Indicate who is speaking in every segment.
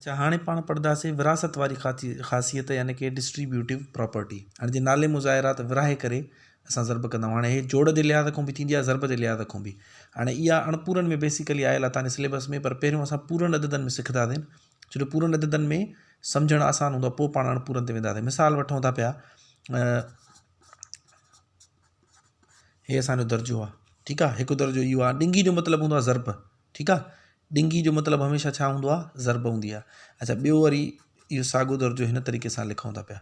Speaker 1: اچا هاڻي پاڻ پڙهنداسين وراثت واري خاصيت يعني ڪي ڊسٽريبيوٽو پراپرٽي. هاڻي جي نالي مان ظاهر آهي ته ورهائي ڪري اسان ضرب ڪندا آهيون. هاڻي هي جوڙ جي لحاظ کان به ٿيندي آهي ضرب جي لحاظ کان به. هاڻي اها اڻپورن ۾ بيسيڪلي آيل آهي تهانجي سليبس ۾ پر پهريون اسان پورن عددن ۾ سکنداسين ڇو جو پورن عددن ۾ سمجهڻ آسان هوندو آهي پوء پاڻ اڻپورن تي وينداسين. مثال وٺون ٿا پيا هي اسانجو درجو آهي ٺيڪ آهي هڪ درجو اهو آهي ڏنگي جو مطلب هوندو آهي ضرب ٺيڪ آ ڏنگي جو مطلب هميشه ڇا هوندو آ ضرب هوندي آ اڇا ٻيو وري اهو ساڳو درجو هن طريقي سان لکون ٿا پيا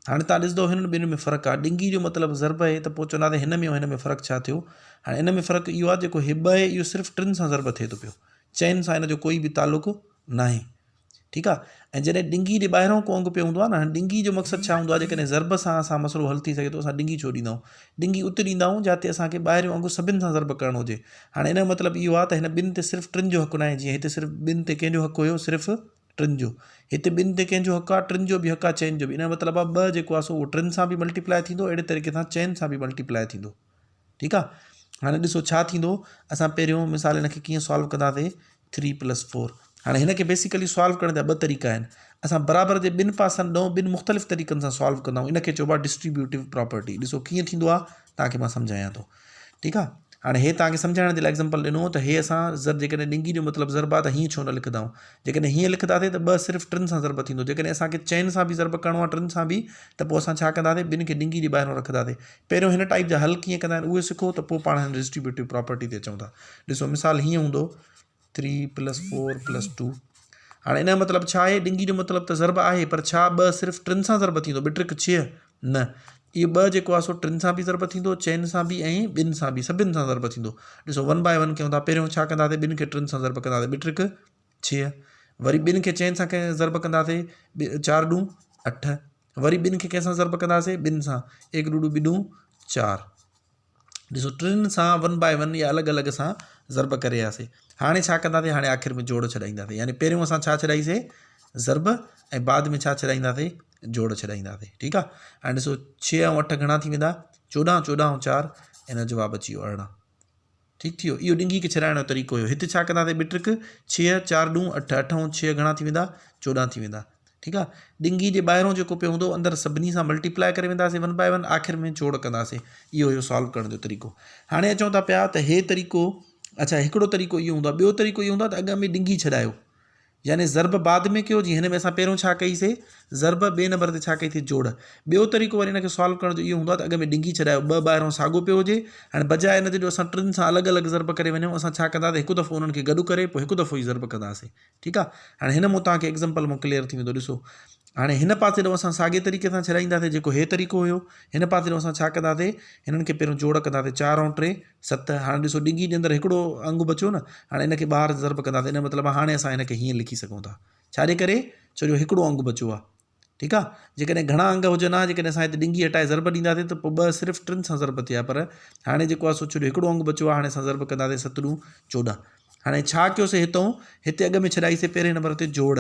Speaker 1: هاڻي تان ڏسندو هنن ٻن ۾ فرق آ ڏنگي جو مطلب ضرب آهي ته پوء چوندا ته هن ۾ هن ۾ فرق ڇا ٿيو هاڻي ان ۾ فرق اهو آ جيڪو هي ٻه آهي اهو صرف ٽن سان ضرب ٿئي ٿو پيو چئن سان هن جو ڪوئي به تعلق ناهي ٺيڪ آ ۽ جڏهن ڏنگي جي ٻاهران ڪو انگ پيو هوندو آ نه هاڻي ڏنگي جو مقصد ڇا هوندو آ جيڪڏهن ضرب سان اسان مسئلو حل ٿي سگهي ٿو اسان ڏنگي ڇو ڏيندا آهيون ڏنگي اتي ڏيندا آهيون جاتي اسان کي ٻاهريون انگ سڀن سان ضرب ڪرڻو هجي هاڻي ان جو مطلب اهو آ ته هن ٻن تي صرف ٽن جو حق ناهي جيئن هتي صرف ٻن تي ڪنهن جو حق هيو صرف ٽن جو هتي ٻن تي ڪنهن جو حق آ ٽن جو به حق آ چئن جو به ان جو مطلب آ ٻه جيڪو آ سو اهو ٽن سان به ملٽيپلائي ٿيندو اهڙي طريقي سان چئن سان به ملٽيپلائي ٿيندو ٺيڪ آ هاڻي ڏسو ڇا ٿيندو اسان پهريون مثال هن کي ڪيئن سالو ڪنداسي ٿري پلس فور هاڻي هن کي بيسيڪلي سالو ڪرڻ جا ٻه طريقا آهن اسان برابر جي ٻن پاسن ڏانهن ٻن مختلف طريقن سان سالو ڪندا آهيون ان کي چئبو آهي ڊسٽريبيوٽو پراپرٽي ڏسو ڪيئن ٿيندو آهي توهان کي مان سمجهايان ٿو ٺيڪ آ هاڻي هي توهان کي سمجهائڻ جي لاء ايگزامپل ڏنو ته هي اسان ضرب جيڪڏهن ڏنگي جو مطلب ضرب آهي ته هيئن ڇو نه لکندا آهيون جيڪڏهن هيئن لکنداسين ته ٻه صرف ٽن سان ضرب ٿيندو جيڪڏهن اسان کي چئن سان به ضرب ڪرڻو آهي ٽن سان به ته پوء اسان ڇا ڪنداسين ٻن کي ڏنگي جي ٻاهران رکنداسين پهريون هن ٽائيپ جا حل ڪيئن ڪندا آهن اهي سکو ته پوء پاڻ هن ڊسٽريبيوٽو پراپرٽي تي اچون ٿا ڏسو مثال هيئن هوندو three plus four plus two هاڻي ان جو مطلب ڇا آهي ڏنگي جو مطلب ته ضرب آهي پر ڇا ٻه صرف ٽن سان ضرب ٿيندو ٻه ٽرڪ ڇهه نه اهو ٻه جيڪو آهي سو ٽن سان به ضرب ٿيندو چئن سان به ۽ ٻن سان به سڀن سان ضرب ٿيندو ڏسو ون باء ون ڪيون ٿا پهريون ڇا ڪنداسين ٻن کي ٽن سان ضرب ڪنداسين ٻه ٽرڪ ڇهه وري ٻن کي چئن سان ضرب ڪنداسين چار ڏون اٺ وري ٻن کي ڪنهن سان ضرب ڪنداسين ٻن سان ايڪ ڏوڏو ٻه ڏون چار ڏسو ٽن سان ون باء ون يا الڳ الڳ سان ضرب ڪري آياسي هاڻي ڇا ڪنداسي هاڻي آخر ۾ جوڙ ڇڏائينداسي يعني پهريون اسان ڇا ڇڏائيسي ضرب ۽ بعد ۾ ڇا ڇڏائينداسي جوڙ ڇڏائينداسي ٺيڪ آ هاڻي ڏسو ڇهه ۽ اٺ گهڻا ٿي ويندا چوڏهن چوڏهن ۽ چار ان جو جواب اچي ويو ارڙهن ٺيڪ ٿي ويو اهو ڏنگي کي ڇڏائڻ جو طريقو هيو هتي ڇا ڪنداسي ٻه ٽرڪ ڇهه چار ڏون اٺ اٺ ۽ ڇهه گهڻا ٿي ويندا چوڏهن ٿي ويندا ٺيڪ آ ڏنگي جي ٻاهرون جيڪو پيو هوندو اندر سڀني سان ملٽيپلائي ڪري وينداسين ون باء ون آخر ۾ جوڙ ڪنداسين اهو هيو سالو ڪرڻ جو طريقو هاڻي اچون ٿا پيا ته هي طريقو اڇا هڪڙو طريقو اهو هوندو آ ٻيو طريقو اهو هوندو آ ته اڳ ۾ ڏنگي ڇڏايو يعني ضرب بعد ۾ ڪيو جي هن ۾ اسان پهريون ڇا ڪئي سي ضرب ٻئي نمبر تي ڇا ڪئي ٿي جوڙ ٻيو طريقو وري هن کي سالو ڪرڻ جو اهو هوندو آ ته اڳ ۾ ڏنگي ڇڏايو ٻه ٻاهرون ساڳو پيو هجي هاڻي بجاء ان جي جو اسان ٽن سان الڳ الڳ ضرب ڪري وڃون اسان ڇا ڪنداسين هڪ دفعو انهن کي گڏ ڪري پوء هڪ دفعو ئي ضرب ڪنداسين ٺيڪ آ هاڻي هن مون توهان کي ايگزامپل مون ڪليئر ٿي ويندو ڏسو هاڻي هن پاسي ڏانهن اسان ساڳي طريقي سان ڇڏائينداسين جيڪو هي طريقو هيو هن پاسي ڏانهن اسان ڇا ڪنداسين هنن کي پهريون جوڙ ڪنداسين چار ۽ ٽي ست هاڻي ڏسو ڏنگي جي اندر هڪڙو انگ بچيو نه هاڻي ان کي ٻاهر ضرب ڪنداسين ان مطلب هاڻي اسان هن کي هيئن لکي سگهون ٿا ڇا جي ڪري ڇو جو هڪڙو انگ بچيو آ ٺيڪ آ جيڪڏهن گهڻا انگ هجن ها جيڪڏهن اسان هتي ڏنگي هٽائي ضرب ڏينداسين ته پوء ٻه صرف ٽن سان ضرب ٿئي ها پر هاڻي جيڪو آ سو ڇو جو هڪڙو انگ بچيو آ هاڻي اسان ضرب ڪنداسين ست ڏون چوڏهن هاڻي ڇا ڪيوسي هتئون هتي اڳ ۾ ڇڏائيسي پهرين نمبر تي جوڙ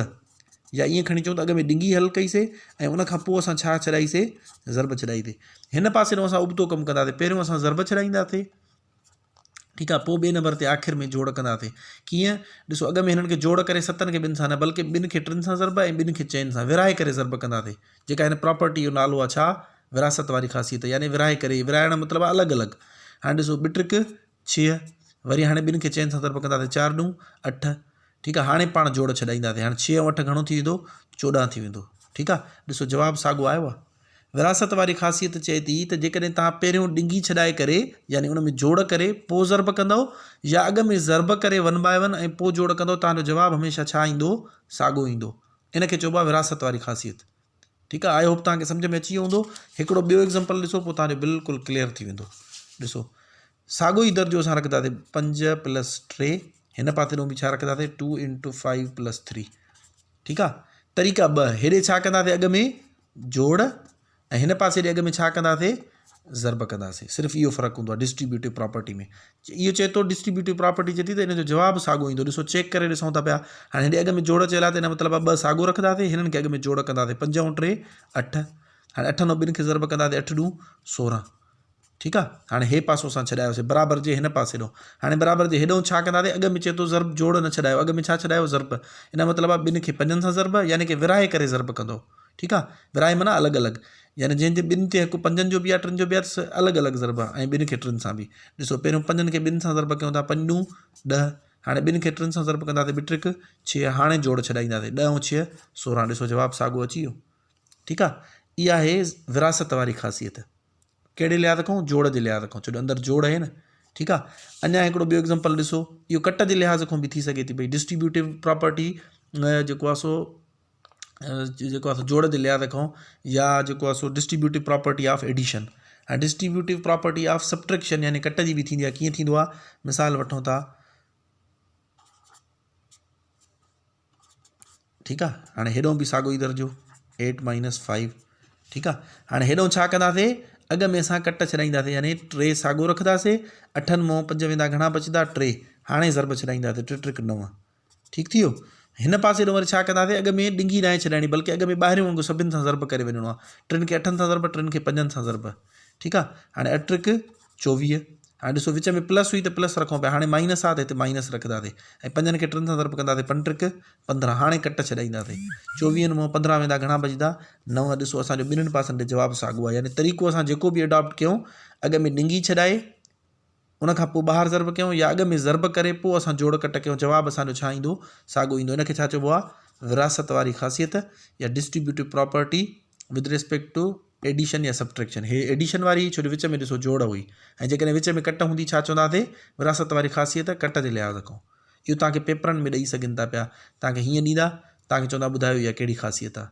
Speaker 1: يا ائين کڻي چئون ته اڳ ۾ ڏنگي حل ڪئيسي ۽ ان کان پوء اسان ڇا ڇڏائيسي ضرب ڇڏائيسي هن پاسي ڏانهن اسان ابتو ڪم ڪنداسين پهريون اسان ضرب ڇڏائينداسين ٺيڪ آ پوء ٻئي نمبر تي آخر ۾ جوڙ ڪنداسين ڪيئن ڏسو اڳ ۾ هنن کي جوڙ ڪري ستن کي ٻن سان نه بلڪه ٻن کي ٽن سان ضرب ۽ ٻن کي چئن سان ورهائي ڪري ضرب ڪنداسين جيڪا هن پراپرٽي جو نالو آ ڇا وراثت واري خاصيت يعني ورهائي ڪري ورهائڻ مطلب آ الڳ الڳ هاڻي ڏسو ٻه ٽرڪ ڇهه وري هاڻي ٻن کي چئن سان ضرب ڪنداسين چار ڏون اٺ ٺيڪ آ هاڻي پاڻ جوڙ ڇڏائينداسين هاڻي ڇهه ۽ اٺ گهڻو ٿي ويندو چوڏهن ٿي ويندو ٺيڪ آ ڏسو جواب ساڳو آيو آ وراثت واري خاصيت چئي ٿي ته جيڪڏهن توهان پهريون ڏنگي ڇڏائي ڪري يعني ان ۾ جوڙ ڪري پوء ضرب ڪندؤ يا اڳ ۾ ضرب ڪري ون باء ون ۽ پوء جوڙ ڪندؤ توهان جو جواب هميشه ڇا ايندو ساڳو ايندو ان کي چئبو آهي وراثت واري خاصيت ٺيڪ آهي I hope توهان کي سمجهه ۾ اچي ويو هوندو هڪڙو ٻيو ايگزامپل ڏسو پوء توهان جو بلڪل ڪليئر ٿي ويندو ڏسو ساڳو ئي درجو اسان رکنداسين پنج پلس ٽي هن پاسي ڏون به ڇا رکنداسين two into five plus three ٺيڪ آ طريقا ٻه هيڏي ڇا ڪنداسين اڳ ۾ جوڙ ۽ هن پاسي ڏي اڳ ۾ ڇا ڪنداسين ضرب ڪنداسين صرف اهو فرق هوندو آ ڊسٽريبيوٽو پراپرٽي ۾ اهو چئي ٿو ڊسٽريبيوٽو پراپرٽي چئي ٿي ته ان جو جواب ساڳو ايندو ڏسو چيڪ ڪري ڏسون ٿا پيا هاڻي هيڏي اڳ ۾ جوڙ چيل آ ته ان مطلب آ ٻه ساڳو رکنداسين هنن کي اڳ ۾ جوڙ ڪنداسين پنج ۽ ٽي اٺ هاڻي اٺن ۽ ٻن کي ضرب ڪنداسين اٺ ڏون سورهن. ٺيڪ آ هاڻي هي پاسو اسان ڇڏايوسي برابر جي هن پاسي ڏو هاڻي برابر جي هيڏو ڇا ڪنداسي اڳ ۾ چئي ٿو ضرب جوڙ نه ڇڏايو اڳ ۾ ڇا ڇڏايو ضرب ان مطلب آ ٻن کي پنجن سان ضرب يعني ڪي ورهائي ڪري ضرب ڪندو ٺيڪ آ ورهائي معنيٰ الڳ الڳ يعني جنهن جي ٻن تي هڪ پنجن جو به آ ٽن جو به آ الڳ الڳ ضرب آ ۽ ٻن کي ٽن سان به ڏسو پهريون پنجن کي ٻن سان ضرب ڪيون ٿا پنج ڏون ڏهه هاڻي ٻن کي ٽن سان ضرب ڪنداسي ٻه ٽرڪ ڇهه هاڻي جوڙ ڇڏائينداسي ڏهه ۽ ڇهه 16 ڏسو جواب ساڳو اچي ويو ٺيڪ آ اها آهي وراثت واري خاصيت ڪهڙي لحاظ کان جوڙ جي لحاظ کان ڇو جو اندر جوڙ آهي نه ٺيڪ آ اڃا هڪڙو ٻيو ايگزامپل ڏسو اهو ڪٽ جي لحاظ کان به ٿي سگهي ٿي پئي ڊسٽريبيوٽو پراپرٽي جيڪو آ سو جيڪو آ سو جوڙ جي لحاظ کان يا جيڪو آ سو distributive property of addition ۽ distributive property of subtraction يعني ڪٽ جي به ٿيندي آ ڪيئن ٿيندو آ مثال وٺون ٿا ٺيڪ آ هاڻي هيڏو به ساڳو ئي درجو ايٽ مائنس فائيو ٺيڪ آ هاڻي هيڏو ڇا ڪنداسي اڳ ۾ اسان ڪٽ ڇڏائينداسي يعني ٽي ساڳو رکنداسي اٺن مون پنج ويندا گهڻا بچندا ٽي هاڻي ضرب ڇڏائينداسي ٽي ٽرڪ نو ٺيڪ ٿي ويو هن پاسي ڏو وري ڇا ڪنداسي اڳ ۾ ڏنگي ناهي ڇڏائڻي بلڪه اڳ ۾ ٻاهريون انگ سڀن سان ضرب ڪري وڃڻو آ ٽن کي اٺن سان ضرب ٽن کي پنجن سان ضرب ٺيڪ آ هاڻي اٺ ٽرڪ 24 هاڻي ڏسو وچ ۾ پلس هئي ته پلس رکون پيا هاڻي مائنس آ ته هتي مائنس رکنداسي ۽ پنجن کي ٽن سان ضرب ڪنداسي پنج ٽرڪ 15 هاڻي ڪٽ ڇڏائينداسي چوويهن مان 15 ويندا گهڻا بچندا 9 ڏسو اسان جو ٻنهن پاسن تي جواب ساڳو آ يعني طريقو اسان جيڪو به اڊاپٽ ڪيون اڳ ۾ ڏنگي ڇڏائي ان کان پوء ٻاهر ضرب ڪيون يا اڳ ۾ ضرب ڪري پوء اسان جوڙ ڪٽ ڪيون جواب اسان جو ڇا ايندو ساڳو ايندو ان کي ڇا چئبو آ وراثت واري خاصيت يا distributive property with respect to addition يا سبٽريڪشن هي ايڊيشن واري هئي ڇو جو وچ ۾ ڏسو جوڙ هئي ۽ جيڪڏهن وچ ۾ ڪٽ هوندي ڇا چونداسي وراثت واري خاصيت ڪٽ جي لحاظ کان اهو توهان کي پيپرن ۾ ڏئي سگهن ٿا پيا توهان کي هيئن ڏيندا توهان کي چوندا ٻڌايو اها ڪهڙي خاصيت آهي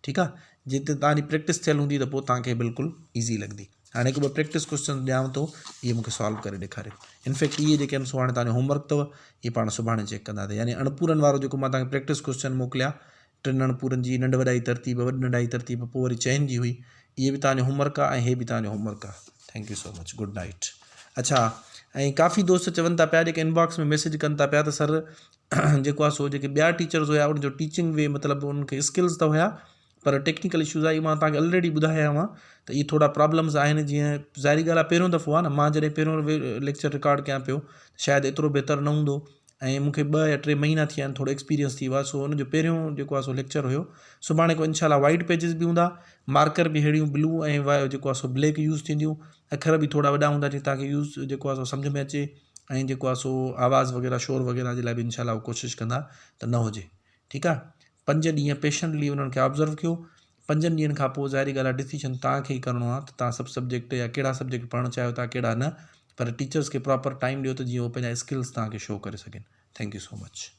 Speaker 1: ٺيڪ آهي جي توهان جي پريڪٽس ٿيل هوندي ته پوء توهان کي بلڪل ايزي لڳندي هاڻي هڪ ٻه پريڪٽس ڪوشچن ڏيانو ٿو اهي مونکي سالو ڪري ڏيکاريو انفيڪٽ اهي جيڪي آهن سو هاڻي توهان جو هوم ورڪ اٿو اهي پاڻ سڀاڻي چيڪ ڪنداسين يعني اڻپورن وارو جيڪو مان توهان کي پريڪٽس ڪوشچن موڪليا ٽن اڻپورن جي ننڍ وڏائي ترتيب، وڏ ننڍائي ترتيب پوء وري چئن جي هئي. اهي به توهان جو هوم ورڪ آ ۽ هي به توهان جو هوم ورڪ آ. Thank you so much good night. اڇا ۽ ڪافي دوست چون ٿا پيا جيڪي انباڪس ۾ ميسيج ڪن ٿا پيا ته سر جيڪو آ سو جيڪي ٻيا ٽيچرز هيا انهن جو ٽيچنگ وي مطلب انهن کي اسڪلز ته هيا پر ٽيڪنيڪل اشوز آهي مان توهان کي الريڊي ٻڌايا هئا ته اهي ٿورا پرابلمز آهن جيئن ظاهري ڳالهه آهي پهريون دفعو آهي نه مان جڏهن پهريون ليڪچر رڪارڊ ڪيان پيو شايد ايترو بهتر نه هوندو ۽ مون کي ٻه يا ٽي مهينا ٿي ويا آهن ٿورو ايڪسپيرينس ٿي ويو آهي سو ان جو پهريون جيڪو آهي سو ليڪچر هيو سڀاڻي کان انشاء الله وائيٽ پيجز به هوندا مارڪر به ههڙيون بلو ۽ جيڪو آهي سو بليڪ يوز ٿينديون اکر به ٿورا وڏا هوندا جيئن توهان کي يوز جيڪو آهي سو سمجهه ۾ اچي ۽ جيڪو آهي سو آواز وغيره شور وغيره جي لاء به انشاء الله ڪوشش ڪندا ته نه هجي ٺيڪ آهي پنج ڏينهن پيشنٽلي انهن کي آبزرو ڪيو پنجن ڏينهن کان پوء ظاهري ڳالهه آهي ڊسيشن توهان کي ئي ڪرڻو آهي ته توهان سڀ سبجيڪٽ يا ڪهڙا سبجيڪٽ پڙهڻ چاهيو ٿا ڪهڙا نه پر ٽيچرس کي پراپر ٽائيم ڏيو ته جيئن هو پنهنجا اسڪلز توهان کي شو ڪري سگهن thank you so much.